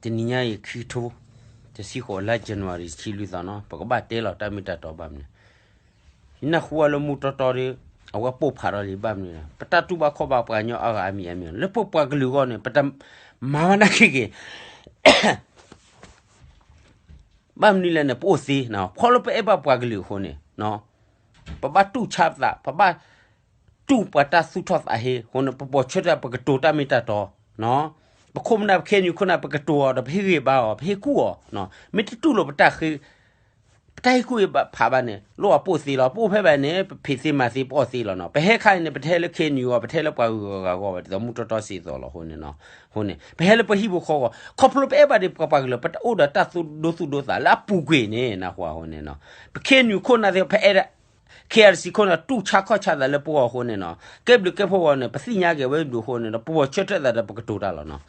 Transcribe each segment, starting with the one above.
တနံၤညါအံၤ ခံကထိ တဆံဃိးလါ January တဆံလွံၢ်သီနီၤ ပကဘၣ်တဲလီၤတၢ်မ့ၢ်တၢ်တီဘၣ်မနုၤလဲၣ်. ယနၢ်ဟူဝဲလၢမူတီတီဒီး အဝဲပိာ်ဖးထီၣ်လံဘၣ်မနုၤလဲၣ်. ပတၢ်တူၢ်ဘၣ်ခီၣ်ဘၣ်ပှၤကညီအါဂၤအါမံၤအါမံၤ လၢပပှၤကလုာ်အဂီၢ်န့ၣ် ပတမၤဘၣ်နာ်က့ၤက့ၤ ဘၣ်မနုၤလဲၣ်န့ၣ် ပအိၣ်သ့နီၤ ခီဖျိပအဲၣ်ဘၣ်ပှၤကလုာ်အဃိန့ၣ် ပဘၣ်တူၢ်ဆါပသး ပဘၣ်တူၢ်ပှၤတၢ်သူၣ်ထီၣ်သးဟ့အဃိန့ၣ် ပပိာ်ဆၢထၢၣ် ပကတိၤတၢ်မ့ၢ်တၢ်တီနီၤ. ပခိၣ်ပနၢ် ပ KNU ခိၣ်နၢ် ပကတိၤအီၤဒီး ပဟ့ၣ်ဂံၢ်ဘါအီၤ ပဟ့ၣ်ကူၣ်အီၤ မ့ၢ်တတူၢ်လိာ်ပတၢ်ဃ့ ပတၢ်ဟ့ၣ်ကူၣ်ဟ့ၣ်ဖးဘၣ်န့ၣ် လိၣ်အပိာ်သ့လီၤ. ပအိၣ်ဖဲဘၣ်န့ၣ် ပဖံးသ့မၤသ့ ပအီၣ်သ့လီၤနီၤ. ပဟဲခါအံၤန့ၣ် ပတဟဲလၢ KNU အဂီၢ် ပတဟဲလၢပှၤဂုၤဂၤဂီၢ်ဘၣ် ဒ်သိးမူတီတီစံးသိးလီၤအဃိန့ၣ်နီၤ. အဃိန့ၣ် ပဟဲလၢပဟံၣ်ဖိဃီဖိအဂီၢ် ခီဖျိပအဲၣ်ဘၣ်ဒံးပပှၤကလုာ် ပတအိၣ်ဒီးတၢ်ဒိသူၣ်ဒိသးလၢအပူၤကွံာ်န့ၣ် နၢ်ဟူဧါ အဃိန့ၣ်နီၤ. ပ KNU ခိၣ်နၢ်သ့ၣ် ပအဲၣ်ဒိး KRC ခိၣ်နၢ် တူၢ်ဆါခီၣ်ဆါသးလၢပဂီၢ်အဃိန့ၣ်နီၤ. ကဲဘျုးကဲဖှိၣ်အဂီၢ်န့ၣ် ပသ့ၣ်ညါက့ၤဝဲဘျုးအဃိန့ၣ်ဒီး ပပိာ်ဆၢထၢၣ်သးဒီးပကတိၤတၢ်လီၤနီၤ.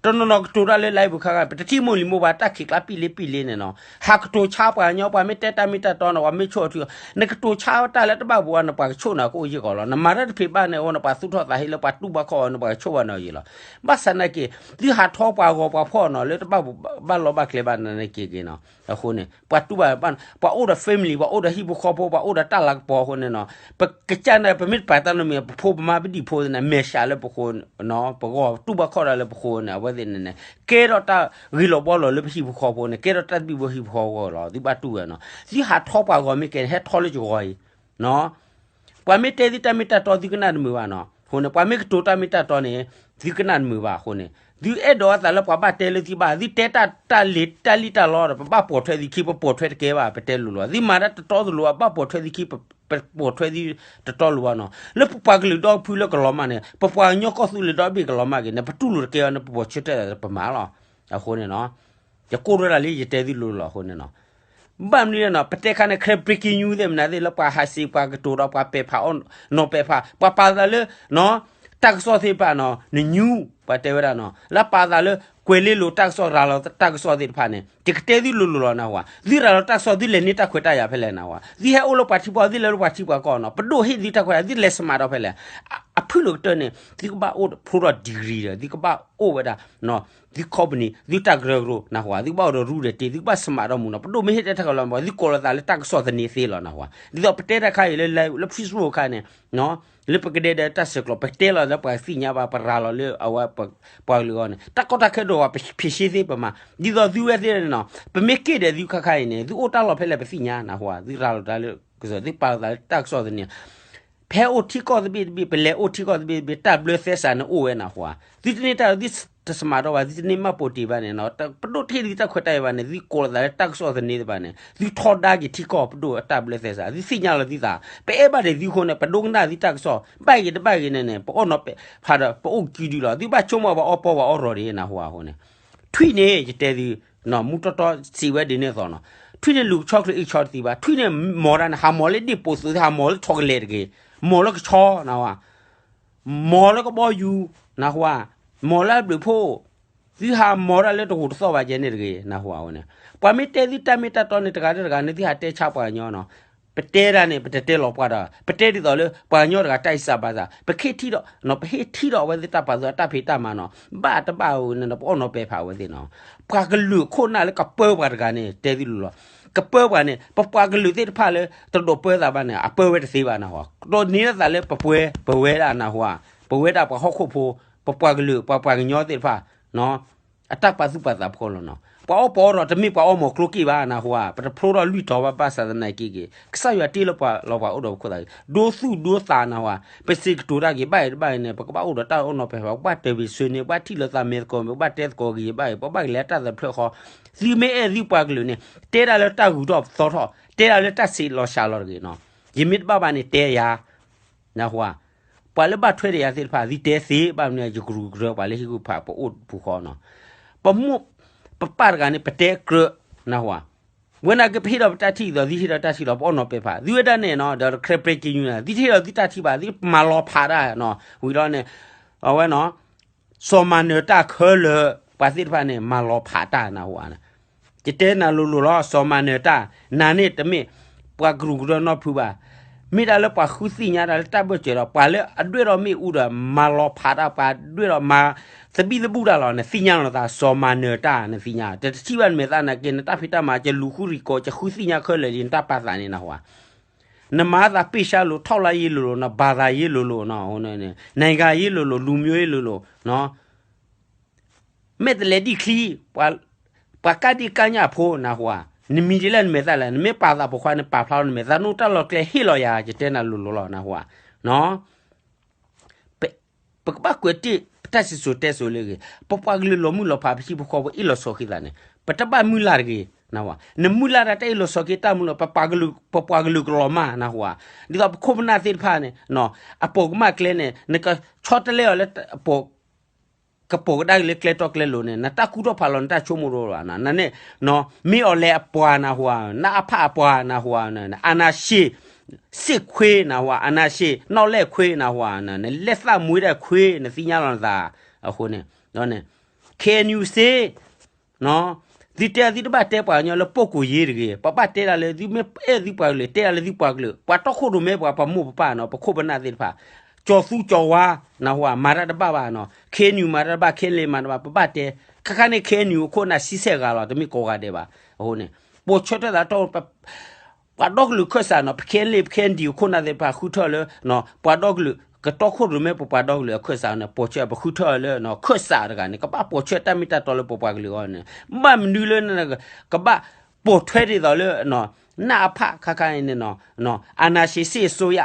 တနီၤနီၤကတိၤတၢ်လၢ live ပူၤခါခါ ပတထံၣ်မိၢ်လံၤမိၢ်ပှၢ်တၢ်ခံးကျါပံၣ်လ့ပံၣ်လ့န့ၣ်နီၤ. ဟးကတိၤဆါပှၤကညီ ပှၤမ့ၢ်တဲတၢ်မ့ၢ်တၢ်တီန့ၣ် ပှၤမ့ၢ်ဆိၣ်အီၤထံအီၤ နကတိၤဆါတၢ်လၢတဘၣ်ပူၤဘၣ်န့ၣ် ပှၤကဆိၣ်နၤကအိၣ်ယံာ်ကီးလီၤ. နမၤတၢ်တဖံးဘၣ်န့ၣ်အဃိန့ၣ် ပှၤသူၣ်ထီၣ်သးဟ့လၢပှၤတူၢ်ဘၣ်ခီၣ်ဘၣ်န့ၣ် ပှၤကဆိၣ်ဘၣ်နၤယံာ်လီၤ. ဘၣ်ဆၣ်နာ်က့ၤ သုဟးထီပှၤဂီၤပှၤဖီၣ်နီၤ လၢတဘၣ်ပူၤဘၣ်လီၢ်ဘၣ်ကျဲဘၣ်နာ်က့ၤက့ၤနီၤ. အဃိန့ၣ် ပှၤတူၢ်ဘၣ်ဘၣ် ပှၤအိၣ်ဒီး family ပှၤအိၣ်ဒီးဟံၣ်ဖိဃီဖိ ပှၤအိၣ်ဒီးတၢ်လၤကပီၤအဃိန့ၣ်နီၤ. ပကစၢ်န့ၣ် ပမ့ၢ်တပာ်တၢ်နီတမံၤ ပဖိပမါပဒံၣ်ဖိန့ၣ် မဲာ်ဆှးလၢပဃိ ပဂီၢ်တူၢ်ဘၣ်ခီၣ်ဒၣ်လၢပဃိန့ၣ် အဝဲသ့ၣ်န့ၣ်န့ၣ် ကဲထီၣ်တၢ်ဂ့ၤလီၤဘှီလီၤလၢပဟံၣ်ဖိဃီဖိန့ၣ် ကဲထီၣ်တၢ်သဘံၣ်ဘိဟံၣ်ဖိဃီဖိလီၤ. သုဘၣ်တူၢ်ဝဲနီၤ. သုဟးထီပှၤဂီၤမ့ၢ်ကဲန့ၣ် ဟဲထီလၢယဂီၤအံၤ ပှၤမ့ၢ်တဲသုတၢ်မ့ၢ်တၢ်တီ သုကနၣ်တမုာ်ဘၣ်နီၤ. အဃိန့ၣ် ပှၤမ့ၢ်ကတိၤတၢ်မ့ၢ်တၢ်တီန့ၣ် သုကနၣ်တမုာ်ဘၣ်အဃိန့ၣ် သုအဲၣ်ဒိးအသးလၢပှၤဘၣ်တဲလၢသုဘၣ် သုတဲတၢ်တၢ်လံၤတၢ်လံၣ်တၢ်လီဒီး ပဘၣ်ပိာ်ထွဲသုခံ ပပိာ်ထွဲတကဲဘၣ် ပတဲလိၤလိၤ သုမၤတၢ်တတီတလိၤ အဘၣ်ပိာ်ထွဲသုခံ ပပိာ်ထွဲသုတတီလိၤဘၣ်နီၤ. လၢပပှၤကလုာ်ဒီဖုလၢကလီၤမၢ်န့ၣ် ပပှၤကညီကီၢ်သူလ့ၤဒီဘ့ၣ်ကလီၤမၢ်က့ၤန့ၣ် ပတူၢ်လိာ်တကဲဘၣ်န့ၣ် ပပိာ်ဆၢထၢၣ်ပမၤလီၤ. အဃိန့ၣ်နီၤ ယကိးရဲၣ်ဒၣ်လံ ယတဲသုလိၤလိၤအဃိန့ၣ်နီၤ. ဘၣ်မနုၤလဲၣ်နီၤ ပတဲခါန့ၣ် ခဲ breaking news သ့ၣ်မနုၤသ့ၣ် လၢပှၤဟးစံးပှၤကတိၤဒီးပှၤပဲာ်ဖးအီၣ်နီၢ်ပဲာ်ဖး ပှၤပာ်သးလၢ တၢ်ကစီၣ်သ့ၣ်တဖၣ်နီၤ န news ပှၤတဲဝဲဒၣ်နီၤ လၢပာ်သးလၢ ကွဲၤလ့လိၤတၢ်ကစီၣ် ရၤလီၤတၢ်ကစီၣ်သ့ၣ်တဖၣ်န့ၣ် ယကတဲသုလိၤလိၤလီၤနၢ်ဟူဧါ. သုရၤလီၤတၢ်ကစီၣ် သုလဲၤန့ၢ်တၢ်ခွဲးတၢ်ယာ်ဖဲလဲၣ်နၢ်ဟူဧါ. သုဟဲအိၣ်လၢပှၤထံပှၤကီၢ် သုလဲၤလၢပှၤထံပှၤကီၢ်နီၤ ပဒိၣ်ဟ့ၣ်သုတၢ်ခွဲးတၢ်ယာ် သုလဲၤစမးထီၣ်ဖဲလဲၣ်. အဖုၣ်လိာ်ကတၢၢ်န့ၣ် သုကဘၣ်အိၣ်ဒီး ဖျိထီၣ် degree ဒီး သုကဘၣ်အိၣ်ဝဲဒၣ် သု company သုတၢ်ကရၢကရိနၢ်ဟူဧါ သုကဘၣ်အိၣ်ဒီးရူဒီးတ့ သုကဘၣ်စမးထီၣ်မူနီၤ ပဒိၣ်မ့ၢ်ဟ့ၣ်တဲတၢ်ကစီၣ်လီၤ သုကိးလီၤသးလၢတၢ်ကစီၣ်သန့သ့လီၤနၢ်ဟူဧါ. ဒ်သိးပတဲတၢ်ခါအံၤလၢ လၢ Facebook အခါန့ၣ် လၢပကဒဲဒဲတၢ်ဆဲးကျိး ပတဲလီၤလၢပှၤသ့ၣ်ညါဘၣ် ပရၤလီၤလၢအဝဲ ပှၤကလုာ်အဂီၢ်န့ၣ် တၢ်ကီတၢ်ခဲဒိၣ်ဝဲ ပ ဖြေရှင်း သ့ပမၤ ဒ်သိးသုဝဲသ့ၣ်န့ၣ်နီၤ ပမ့ၢ်က့ၣ်ဒီးသုခါခါအံၤန့ၣ် သုအိၣ်တၢ်လီၢ်ဖဲလဲၣ်ပသ့ၣ်ညါနၢ်ဟူဧါ သုရၤလီၤတၢ်လၢ ကစီၣ် သုပာ်လီၤသးလၢတၢ်ကစီၣ်သန့ ဖဲအိၣ်ထံကီၢ်သဘ့ၣ်တဘ့ၣ် ပလဲၤအိၣ်ထံကီၢ်သဘ့ၣ်တဘ့ၣ် တၢ်ဘျၢသဲစးန့ၣ်အိၣ်ဝဲနၢ်ဟူဧါ. သုတန့ၢ်တၢ် သုတစမးထီၣ်ဘၣ် သုတန့ၢ်မၤပိာ်တ့ၢ်ဘၣ်န့ၣ်နီၤ ပဒိၣ်တဟ့ၣ်သုတၢ်ခွဲးတၢ်ယာ်ဘၣ်န့ၣ် သုကိးလီၤသးလၢတၢ်ကစီၣ်သန့သ့ၣ်တဖၣ်န့ၣ် သုထီဒါက့ၤထံကီၢ်ပဒိၣ်အတၢ်ဘျၢသဲစး သုသ့ၣ်ညါလီၤသုသး ပအဲၣ်ဘၣ်ဒံးသုအဃိန့ၣ် ပဒိကနၣ်သုတၢ်ကစီၣ် ဘၣ်ဂ့ၤတဘၣ်ဂ့ၤန့ၣ်န့ၣ် ပအိၣ်နီၤပဲာ်ဖးဒီး ပအိၣ်ကံဒုလီၤ သုဘၣ်ဆိကမိၣ်ပှၤအီၣ်ပီပှၤအီၣ်ရီၤဒ်နၢ်ဟူဧါအဃိန့ၣ် ထွံၣ်န့ၣ် ယတဲသု မူတီတီစံးဝဲဒ်န့ၣ်အသိးနီၤ ထွံၣ်န့ၣ်လူၤကဆီချံအံၤကဆီတသံဘၣ် ထွံၣ်န့ၣ်မီၤတၢ်န့ၣ် ဟးမီၤလၢဒ့ၣ်ပိာ်သုး ဟးမီၤလၢထိးကလဲာ်တဂ့ၤ မီၤလၢကဆီနၢ်ဟူဧါ မီၤလၢကဘီယူၤ နၢ်ဟူဧါ မီၤလၢအဘျုးဖှိၣ် သုဟးမီၤတၢ်လၢတဂိာ်တသီၣ်ဘၣ်ကဲန့ၣ်တဂ့ၤ နၢ်ဟူဧါအဃိန့ၣ် ပှၤမ့ၢ်တဲသုတၢ်မ့ၢ်တၢ်တီန့ၣ် တဂၤဒီးတဂၤန့ၣ် သုဟးတဲဆါပှၤကညီနီၤ ပတဲဒၣ်န့ၣ် ပတတဲလီၤပှၤဒီး ပတဲဒ်သိးလၢ ပှၤကညီတဂၤတၢ်အံၤစၢ်ဘၣ်စၢ် ပဟ့ၣ်ထံၣ်ဒီး ပဟ့ၣ်ထံၣ်ဒီးအဝဲသ့ၣ်တၢ်ပာ်သူၣ်အတၢ်ဖံးတၢ်မၤနီၤ ဘၣ်တဘၣ်ဝဲန့ၣ်ဒီး ပအီၣ်နီၤပဲာ်ဖးအဝဲသ့ၣ်နီၤ ပှၤကလုာ်ခိၣ်နၢ်လၢကပၢပှၤတဂၤန့ၣ် တဲသုလိၤလီၤ ကပၢပှၤန့ၣ် ပပှၤကလုာ်သ့ၣ်တဖၣ်လၢ တဒိးပၢသးဘၣ်န့ၣ် အပၢဝဲတသ့ဘၣ်နၢ်ဟူဧါ ကဒိးန့ၢ်လၢသးလၢပပှဲၤ ပဝဲဒၣ်နၢ်ဟူဧါ ပဝဲဒၣ်ပှၤဟီၣ်ခိၣ်ဖိ ပပှၤကလုာ် ပှၤပှၤကညီသ့ၣ်တဖၣ် အတၢ်ပာ်သူၣ်ပာ်သးဖီခိၣ်လီၤနီၤ ပှၤအီၣ်ပီအီၣ်ရီၤ တမ့ၢ်ပှၤအီၣ်မီၤကျိၤက့ၣ်ဘၣ်နၢ်ဟူဧါ ပတဖျိထီၣ်လွံၢ်တီၤဘၣ်ဘၣ်ဆၣ်သနာ်က့ဂ့ၤ ကစၢ်ယွၤတ့လီၤပှၤလီၤပှၤအိၣ်ဒီးပခိၣ်သးဂ့ၤ ဒိသူၣ်ဒိသးနၢ်ဟူဧါ ပစံးကတိၤတၢ်ဂ့ၤ ဘၣ်ဂ့ၤတဘၣ်ဂ့ၤန့ၣ် ပကဘၣ်အိၣ်ဒီးတၢ်အီၣ်နီၤပဲာ်ဖး ပဘၣ်တဲဘံးဆှၢန့ၢ် ပဘၣ်ထံၣ်လိာ်သးမဲာ်သကိး ပဘၣ်တဲသကိးဂ့ၤဘၣ်ဂ့ၤ ပဘၣ်ကလဲၤတၢ်သးတဖျၢၣ်ဃီ သုမ့ၢ်အဲၣ်သုပှၤကလုာ်န့ၣ် တဲဒၣ်လၢတၢ်ဂုၤထီၣ်ပသီထီၣ် တဲဒၣ်လၢတၢ်ဆံးလီၤစှၤလီၤတဂ့ၤနီၤ ယမ့ၢ်တဘၣ်ဘၣ်န့ၣ်တဲယၤ နၢ်ဟူဧါ ပှၤလၢဘၣ်ထွဲဒီးယၤသ့ၣ်တဖၣ် သုတဲသ့ဘၣ်မနုၤ ယကရူၢ်ကရၢပှၤလၢဟံၣ်ကူၣ်ဖး ပအိၣ်ပူၤဃီနီၤ ပမိၢ်ပပၢ်တဂၤန့ၣ် ပတဲကြၢး နၢ်ဟူဧါ ဝဲနာ်က့ ပဟ့ၣ်ဒီးပတၢ်ထံၣ်အသိး သုဟ့ၣ်ဒီးတၢ်ထံၣ်လီၤ ပအီၣ်နီၤပဲာ်ဖး သုဝဲဒၣ်န့ၣ်နီၤ ဒီးတခါ breaking news န့ၣ် သုတဟ့ၣ်ဒီးသုတၢ်ထံၣ်ဘၣ် သုမၤလီၤဖးတၢ်နီၤ ဝံၤလီၤန့ၣ် အဝဲနီၤ စီၤမၤနၢၤတၢ်ခဲလၢာ် ပှၤသ့ၣ်တဖၣ်န့ၣ် မၤလီၤဖးတၢ်နၢ်ဟူဧါ ယတဲနၤလိၤလိၤလီၤ စီၤမၤနၢၤတၢ် နၤန့ၣ်တမ့ၢ် ပှၤကရူၢ်ကရၢနီတဖုဘၣ် မ့ၢ်တၢ်လၢပှၤဃုသ့ၣ်ညါတၢ်လၢတၢ်ဘၢၣ်စၢၤဒီး ပှၤလၢအဒွဲၣ်ထီၣ်မ့ၣ်အူဒီး မၤလီၤဖးတၢ် ပှၤဒွဲၣ်ထီၣ်မၤသဘံၣ်သဘုၣ်တၢ်လီၤ နသ့ၣ်ညါလီၤနသး စီၤမၤနၢၤတၢ် နသ့ၣ်ညါ တထံၣ်ဘၣ်နမဲာ်သးနာ်က့ နတၢ်ဖံးတၢ်မၤ ကလူၤဃုရံၣ်ကိး ကဃုသ့ၣ်ညါခဲလၢာ်လံ နတၢ်ပာ်သးန့ၣ်နဟူဧါ နမၤသးပ့ၢ်ဆါလိၤ ထီၣ်လါယ့လိၤလိၤ နဘၤသးယ့လိၤလိၤ န နိုင်ငံရေးလိၤလိၤ လူမျိုးရေးလိၤလိၤ မ့ၢ်တလဲၤဒံၣ်ချံ ပှၤကၢ်ဒံၣ်ကၢ်ညၣ်ဖိနဟူဧါ, နမံၤဒ်လဲၣ်နမဲာ်သၣ်လဲၣ်, နမ့ၢ်ပာ်သးပိာ်ခွါ နပာ်ဖျါထီၣ်နမဲာ်သၣ် နအိၣ်တၢ်လီၤကျဲဟ့ၣ်လီၤယၤ ယတဲနၤလိၤလိၤလီၤနဟူဧါ. ပကဘၣ်ကွဲးတ့ၢ် ပတၢ်စံၣ်စိၤတဲစိၤလၢအဂ့ၤ, ပပှၤကလုာ်လီၤမုၢ်လီၤဖး ပဟံၣ်ဖိဃီဖိအ့ၣ်လိာ်ဆိးက့သးန့ၣ် ပတဘၣ်မုၢ်လၢ်တဂ့ၤနဟူဧါ. နမုၢ်လၢ်တၢ်တၢ်အ့ၣ်လိာ်ဆိးက့တၢ်မုၢ်လီၤ ပပှၤကလုာ်ကလီၤမၢ်နဟူဧါ. ဒ်သိးပခိၣ်ပနၢ်သ့ၣ်တဖၣ်န့ၣ် အပိာ်ကမၣ်ကျဲန့ၣ် နကဆီတလဲအီၤလၢ ကပိာ်ကဒါက့ၤလၢကျဲတီကျဲလိၤန့ၣ် နတၢ်ကူၣ်ထီၣ်ဖးလီၤ နတၢ်ဆိကမိၣ်တအိၣ်ဘၣ်. နန့ၣ် မ့ၢ်အီၤလဲၤအပှၤနဟူဧါ, နအဖၣ်အပှၤနဟူဧါ, အနၢ်ၡ့ၣ် စ့ၣ်ခွ့နဟူဧါ, အနၢ်ၡ့ၣ် နီၣ်လဲၢ်ခွ့နဟူဧါ, နလဲၣ်သၣ်မူဒါခွ့ နသ့ၣ်ညါလီၤနသးအဃိန့ၣ် ခဲအံၤနုၤစ့ သုတဲသုတဘၣ်တဲပှၤကညီလၢ ပုဂ္ဂိုလ်ရေး တဂ့ၤ, ပဘၣ်တဲဒၣ်လၢ သုမ့ၢ်အဲၣ်သုပှၤကလုာ် တဲဒၣ်လၢသုပှၤကလုာ်, ပှၤတီခိၣ်ရိၣ်မဲပှၤ ပမိၢ်ပပၢ်နီၤ ပခိၣ်ပနၢ်သ့ၣ်တဖၣ်, ကၠီၤသူကၠီၤဝါနဟူဧါ, မၤတၢ်တဘၣ်ဘၣ်နီၤ, ခဲအံၤနုၤမၤတၢ်တဘၣ် ခဲအံၤနုၤမၤတၢ်တဘၣ် ပဘၣ်တဲ, ခါခါန့ၣ် ခဲအံၤနုၤ အခိၣ်နၢ်ဆံဆဲၣ်ဂၤလီၤ တမ့ၢ်ကိးဂၤဒဲးဘၣ်. အဃိန့ၣ် ပိာ်ဆၢထၢၣ်သးတီ ပှၤဒီကလုာ်ခၢၣ်စးနီၤ ပခဲလ့ၣ် ပခဲဒံး အခိၣ်နၢ်သ့ၣ်တဖၣ် ဃုထၢၣ်လၢ ပှၤဒီကလုာ် ကတီခိၣ်ရိၣ်မဲ ပပှၤဒီကလုာ်အခၢၣ်စးန့ၣ် ပိာ်ဆၢ ပဃုထၢၣ်လၢ ခၢၣ်စးတဂၤန့ၣ် ကဘၣ်ပိာ်ဆၢတၢ်မ့ၢ်တၢ်တီလၢပပှၤကလုာ်အဂီၢ်န့ၣ် ဘၣ်မနုၤလၢ ကဘၣ်ပိာ်ထွဲဒ်သိးလၢ နအဖၣ်ခါခါန့ၣ်နီၤ အာဏာရှင်စစ်အစိုးရ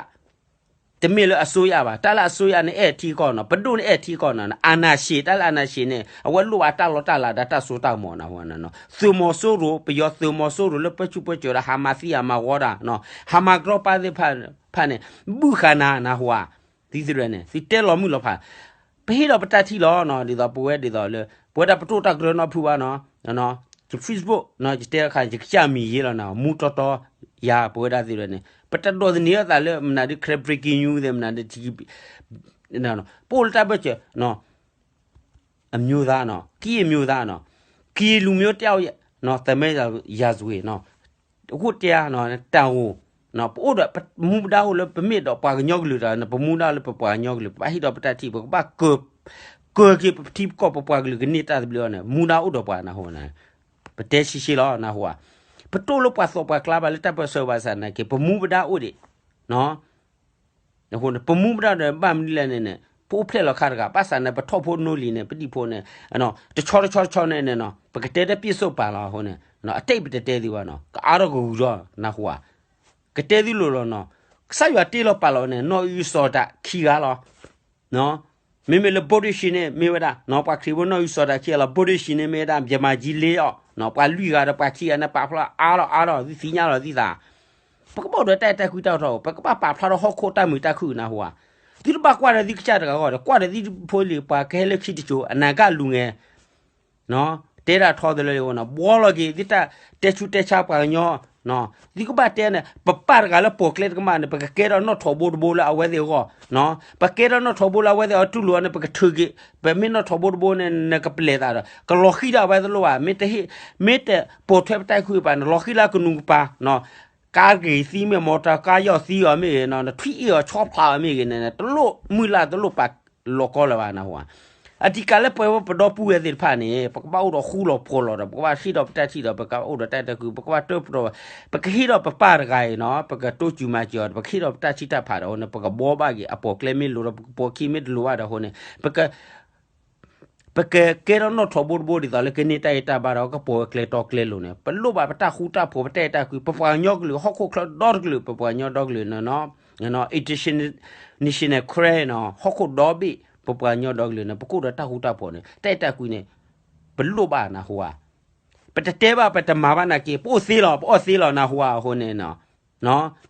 တမ့ၢ်လၢအစိုးရဘၣ်, တၢ်လၢအစိုးရန့ၣ် အဲၣ်ထံကီၢ်နီၤ, ပဒိၣ်န့ၣ်အဲၣ်ထံကီၢ်နီၤ, အာဏာရှင် တၢ်လၢအာဏာရှင်န့ၣ် အဝဲလိၣ်ဘၣ်တၢ်လီၢ်တၢ်လၤဒီးတၢ်စိတၢ်ကမီၤနၤ, သုးမီၤစိရိၤ ပယီၤသုးမီၤစိရိၤလၢပၢဆူၣ်ပၢစိးဒီး ဟးမၤသံဟးမၤဝီတၢ်, ဟးမၤကရီပၢ်သ့ၣ်တဖၣ်န့ၣ် ဘုၣ်ဃာ်နၤနဟူဧါ, သုသုရဲန့ၣ် သုတဲလီၤမုၢ်လီၤဖး ပဟ့ၣ်ဒီးပတၢ်ထံၣ်လီၤနီၤ, ဒ်သိးပဝဲဒ်သိးလၢ ပဝဲဒၣ်ပတအိၣ်တၢ်ကရၢနီတဖုဘၣ်နီၤ, ယ Facebook နီၤ ယတဲအခါ ယကစၢ်မံၤယ့လီၤနၤ, မူတီတီ ယၤပဝဲဒၣ်သုရဲန့ၣ် ပတဒိးသန့ၤအသးလၢ မနုၤဒ် ခရဲ breaking news သ့ၣ် မနုၤဒ် ပအိၣ်လၢတၢ်ဘၢၣ်စၢၤ အမျိုးသားနီၤ, ကရင်အမျိုးသားနီၤ, ကရင်လူမျိုးတယောက်နီၤ, သမိုင်းရာဇဝင်နီၤ, အဃိတဲနီၤ, တၢ်အိၣ်နီၤ, ပအိၣ်ဒီး ပမူပဒါအိၣ်လၢ ပမ့ၢ်ဒီးပှၤကညီကလုာ်ဒီး ပမူဒါလၢပပှၤကညီကလုာ်, ပဘၣ်ဟ့ၣ်ဒီးပတၢ်ထံၣ်, ပကဘၣ်ကၢၤက့ၤပထံပကီၢ် ပပှၤကလုာ်ကန့ၢ်တၢ်သဘျ့အီၤန့ၣ် မူဒါအိၣ်ဒီးပှၤနၢ်ဟူနၤ, ပတဲရှဲရှဲလီၤနၢ်ဟူဧါ, ပတအိၣ်လၢပှၤသီပှၤကျါဘၣ်လၢတၢ်ပၢၢ်ဆၢဘၣ်ဆၣ်နာ်က့ ပမူပဒါအိၣ်ဒံး အဃိန့ၣ် ပမူပဒါဒီးဘၣ်မနုၤလဲၣ်န့ၣ်န့ၣ် ပအိၣ်ဖျဲၣ်လီၤခါတဂၤ ဘၣ်ဆၣ်န့ၣ် ပထီၣ်ဖိနိလံၤန့ၣ် ပဒံၣ်ဖိန့ၣ် တဆီတဆီတဆီန့ၣ်န့ၣ်နီၤ ပကတဲတၢ်ပၢၢ်ဆၢပာ်လီၤအဃိန့ၣ် အတိတ်ပတတဲသုဘၣ်နီၤ ကအါထီၣ်ကဂုၤထီၣ်နၢ်ဟူဧါ, ကတဲသုလိၤလီၤနီၤ, ကစၢ်ယွၤတ့လီၤပာ်လီၤန့ၣ် နီၢ်အုစီၤတၢ်ခံဂၤလီၤ မ့မ့ၢ်လၢ ဘိဒိၣ်ရှံန့ၣ် မ့ၢ်ဝဲဒၣ် ပှၤခရံာ်ဖိနီၢ်အုစီၤတၢ်ခံဂၤလီၤ, ဘိဒိၣ်ရှံန့ၣ် မ့ၢ်ဝဲဒၣ် မြန်မာကြီးလေးယောက် ပှၤလွံၢ်ဂၤဒီးပှၤခံဂၤန့ၣ် ပာ်ဖျါအါထီၣ်အါထီၣ် သုသ့ၣ်ညါလီၤသုသး, ပကဘၣ်အိၣ်ဒီးတၢ်အဲၣ်တၢ်ကွံတၢ်ထီၣ်, ပကဘၣ်ပာ်ဖျါထီၣ်ဟီၣ်ခိၣ်တၢ်မုာ်တၢ်ခုၣ်နၢ်ဟူဧါ, သုတဘၣ်ကွၢ်ဒီးသုကစၢ်တဂၤအဂီၢ်ဒီး ကွၢ်ဒီးသုဖိလံၤ ပှၤကဟဲလၢခံတစိၤ အနာဂတ်လူငယ် တဲဒၣ်ထီသလၢလံအဃိန့ၣ် ဘှီလီၤက့ၤ သုတၢ်တဲဆူးတဲဆါပှၤကညီ, သုကဘၣ်တဲန့ၣ် ပပၢ်တဂၤလၢပိာ်ကျဲတကမၣ်န့ၣ် ပကကဲထီၣ်နီၣ်ထိးဘိတဘိလၢအဝဲသ့ၣ်အဂီၢ်, ပကဲထီၣ်နီၣ်ထိးဘိလၢအဝဲသ့ၣ်အတူၢ်လိာ်န့ၣ် ပကထုးက့ၤ, ပမ့ၢ်နီၣ်ထိးဘိတဘိန့ၣ် နကပလဲၤသးဒီး ကလီၤဃံၤဒၣ်ဝဲတလိၣ်ဘၣ်, မ့ၢ်တဟ့ၣ်, မ့ၢ်တပိာ်ထွဲပတၢ်အဲၣ်ကွံပာ်န့ၣ် လီၤဃံၤလၢကနူၤကပၤ ကါဂ့ၤသံမ့ၢ် မီတၢ်ကါယီၢ်သံအီၤမ့ၢ်ဂ့ၤ, နထွံၣ်အ့ၣ်အီၤဆီဖျးအီၤမ့ၢ်ဂ့ၤန့ၣ် တလိၣ်မုၢ်လၢ်တလိၣ်ပာ်လီၤကီလၢၤဘၣ် နၢ်ဟူဧါ. အတံၤကးလၢပဝဲပဒီပုၢ်ဝဲၢ်သ့ၣ်တဖၣ်န့ၣ် ပကဘၣ်အိၣ်ဒီးဃူလီၤဖိးလီၤဒီး ပကဘၣ်ဟ့ၣ်ဒီးပတၢ်ထံၣ်ဒီး ပကဘၣ်အိၣ်ဒီးတၢ်အဲၣ်တၢ်ကွံ ပကဘၣ်တၢၣ်ပတီၢ်, ပကဟ့ၣ်ဒီးပပၢ်တဂၤအံၤနီၤ ပကတိစၢၤမၤစၢၤအီၤ ပကဟ့ၣ်ဒီးပတၢ်ထံၣ်တၢ်ဖးဒီးအဃိန့ၣ် ပကဘှီဘၣ်က့ၤ အပိာ်ကျဲမ့ၢ်လိၤဒီး ပကပိာ်ခံမ့ၢ်တလိၤဘၣ်ဒီးအဃိန့ၣ် ပက ပကကဲထီၣ်နီၣ်ထိးဘိတဘိဒ်သိးလၢကန့ၢ်တၢ်ဂံၢ်တၢ်ဘါဒီး ကပိာ်ဝဲကျဲတီကျဲလိၤန့ၣ် ပလိၣ်ဘၣ်ပတၢ်ဃူတၢ်ဖိး ပတၢ်အဲၣ်တၢ်ကွံ ပပှၤကညီကလုာ် ဟီၣ်ခိၣ်ချၢဒီတကလုာ် ပပှၤကညီဒီကလုာ်န့ၣ် international crest နီၤ ဟီၣ်ခိၣ်ဒီဘ့ၣ် ပပှၤကညီဒီကလုာ်န့ၣ် ပကအိၣ်ဒီးတၢ်ဃူတၢ်ဖိးန့ၣ် တၢ်အဲၣ်တၢ်ကွံန့ၣ် ပလိၣ်ဘၣ်နၢ်ဟူဧါ. ပတတဲဘၣ် ပတမၤဘၣ်နာ်က့ ပအိၣ်သ့လီၤ ပအီၣ်သ့လီၤနၢ်ဟူဧါအဃိန့ၣ်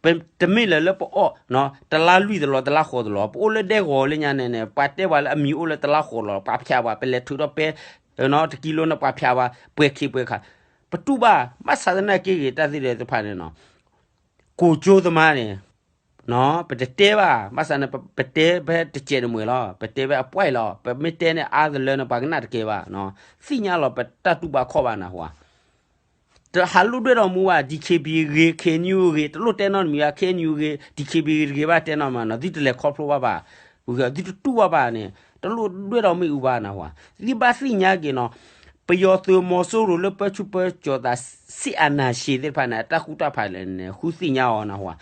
ပတမ့ၢ်လၢၤလၢပအီၣ် တလါလွံၢ်တလီၤ တလါဃိးတလီၤ ပအိၣ်လၢဒဲကဝီၤလၢညါန့ၣ်န့ၣ် ပှၤတဲပှၤလၢအမံၤအိၣ်လၢတလါဃိးလီၤ ပှၤဖၠးပှၤ ပလဲၤထုးထီၣ်ပဲ တကံလိန့ၣ် ပှၤဖၠးပှၤ ပှဲၤခံပှဲၤခါ ပတူၢ်ဘၣ် ဘၣ်ဆၣ်သနာ်က့ဂ့ၤ တၢ်သ့ၣ်တဖၣ်န့ၣ် ကိၣ်ကၠိသမားန့ၣ် ပတတဲဘၣ် ဘၣ်ဆၣ်န့ၣ် ပတဲဖဲတစဲးတမှဲၤလီၤ ပတဲဖဲအပွဲၣ်လီၤ ပမ့ၢ်တဲန့ၣ်အါတလၢန့ၣ် ပှၤကနၣ်တကဲဘၣ် သ့ၣ်ညါလီၤ ပတၢ်တူၢ်ဘၣ်ခီၣ်ဘၣ်နၢ်ဟူဧါ. ဟးလိၣ်ဒွဲၣ်ဒီးမူဘၣ် DKBA ဂ့ၤ KNU ဂ့ၤ တလိၣ်တဲနီတမံၤဘၣ် KNU ဂ့ၤ DKBA ဂ့ၤတဂ့ၤဘၣ်တဲနီတမံၤနီၤ သုတလဲၤခီဖျိဘၣ်ဘၣ်, သုတတူၢ်ဘၣ်ဘၣ်န့ၣ် တလိၣ်ဒွဲၣ်ဒီးမ့ၣ်အူဘၣ်နၢ်ဟူဧါ, သုဘၣ်သ့ၣ်ညါက့ၤနီၤ, ပယီၤသုးမီၤစိရိၤလၢပၢဆူၣ်ပၢကၠီၤသး စစ်အာဏာရှင်သ့ၣ်တဖၣ်န့ၣ် အတၢ်ကူၣ်တၢ်ဖးလဲၣ်န့ၣ် ဃုသ့ၣ်ညါအီၤနၢ်ဟူဧါ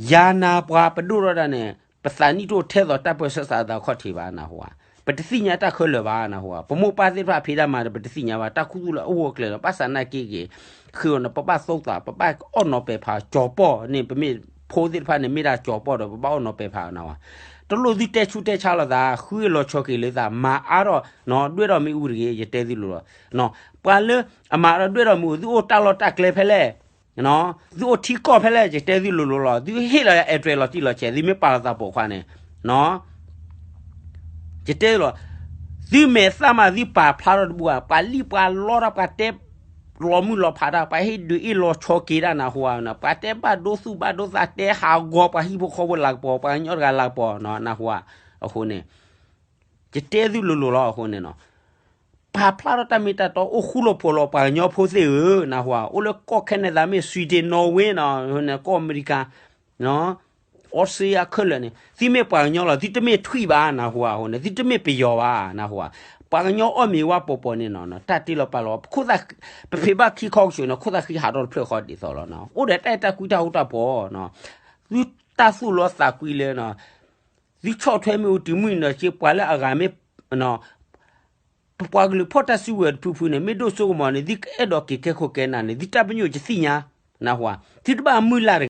ယၤနၤပှၤပဒိၣ်ထီၣ်တၢ်န့ၣ် ပသးနံၣ်တအိၣ်ထဲသိးတၢ်ပၢဆှၢသးသးခီၣ်ထံးဘၣ်နၢ်ဟူဧါ, ပတသ့ၣ်ညါတၢ်ခဲလၢာ်ဘၣ်နၢ်ဟူဧါ, ပမိၢ်ပၢ်သ့ၣ်တဖၣ်ဖံးတၢ်မၤဒီး ပတသ့ၣ်ညါဘၣ် တၢ်ခူသူၣ်လၢအအိၣ်အကျဲၤလီၤ ဘၣ်ဆၣ်နာ်က့ဂ့ၤ, ဃုအီၤန့ၣ် ပဘၣ်သိၣ်သး ပဘၣ်အီၣ်နီၤပဲာ်ဖး ကၠီၤပီၢ်န့ၣ် ပမ့ၢ်ဖိသ့ၣ်တဖၣ်န့ၣ် မ့ၢ်ဒၣ်ကၠီၤပီၢ်ဒီး ပဘၣ်အီၣ်နီၤပဲာ်ဖးနၢ်ဟူဧါ, တလိၣ်သုတဲဆူၣ်တဲဆါလိာ်သး ဃုအလီၤဆီက့ၤလၢသး မၤအါထီၣ် ဒွဲၣ်ဒီးမ့ၣ်အူတဂ့ၤ ယတဲသုလိၤလီၤ, ပှၤလၢအမၤဒီးဒွဲၣ်ဒီးမ့ၣ်အူ သုအိၣ်တၢ်လီၢ်တၢ်ကျဲဖဲလဲၣ် သုအိၣ်ထံကီၢ်ဖဲလဲၣ် ယတဲသုလိၤလိၤလီၤ, သုဟ့ၣ်လီၤယၤ address လီၤတံၢ်လီၤဆဲး သုမ့ၢ်ပာ်လီၤသးပိာ်ခွါန့ၣ်, ယတဲလီၤ, သုမဲာ်သၣ်မး သုပာ်ဖျါထီၣ်တဘူၣ်ဘၣ်, ပှၤလံၣ်ပှၤလီတၢ် ပှၤတဲလီၤမုၢ်လီၤဖးတၢ် ပှၤဟ့ၣ်ဒုးအ့ၣ်လီၤဆီက့ၤတၢ်နၢ်ဟူဧါ, ပှၤတဲဘၣ်ဒိသူၣ်ဘၣ်ဒိသး တဲဟးဂီၤပှၤဟံၣ်ဖိဃီဖိလၤကပီၤ ပှၤကညီတဂၤလၤကပီၤနၢ်ဟူဧါ, အဃိန့ၣ် ယတဲသုလိၤလိၤလီၤအဃိန့ၣ်နီၤ, ပာ်ဖျါထီၣ်တၢ်မ့ၢ်တၢ်တီ အိၣ်ဃူလိာ်ဖိးလိာ်ပှၤကညီဖိသ့ၣ်ဧၢ နၢ်ဟူဧါ, အိၣ်လၢကီၢ် Canada မ့ၢ် Sweden Norway နီၤ, ကီၢ်အမဲရကၤ Australia ခဲလၢာ်န့ၣ် သုမ့ၢ်ပှၤကညီလီၤ သုတမ့ၢ်ထွံၣ်ဘၣ်နၢ်ဟူဧါ, အဃိန့ၣ် သုတမ့ၢ်ပယီၤဘၣ်နၢ်ဟူဧါ, ပှၤကညီအီၣ်မ့ၤဝါပိာ်ပိာ်န့ၣ်နီၤ တၢ်တ့လီၤပာ်လီၤ ပခိၣ်သၣ်ဃံ ပဖံးဘၣ်ခံခီကဆူးန့ၣ် ခိၣ်သၣ်ဃံဟးထီၣ်တဖျၢၣ်ဃီဒ်သိးလီၤ, အိၣ်ဒီးတၢ်အဲၣ်တၢ်ကွံတၢ်ဃူတၢ်ဖိး, သုတၢ်သူၣ်လီသးကွံလၢ သုဆီၣ်ထွဲမ့ၣ်အူတုၤမုၢ်နီၢ်က့ ပှၤလၢအဂၤမ့ၢ် ပပှၤကလုာ်ဖီၣ်တၢ်စုကဝဲၤတဖုဖုန့ၣ် မ့ၢ်ဒိၣ်စိကမီၤန့ၣ် သုအဲၣ်ဒိးက့ၤကဲခိၣ်ကဲနၢ်န့ၣ် သုတၢ်ပညိၣ်ယသ့ၣ်ညါ, နၢ်ဟူဧါ, သုတဘၣ်မုၢ်လၢ်တ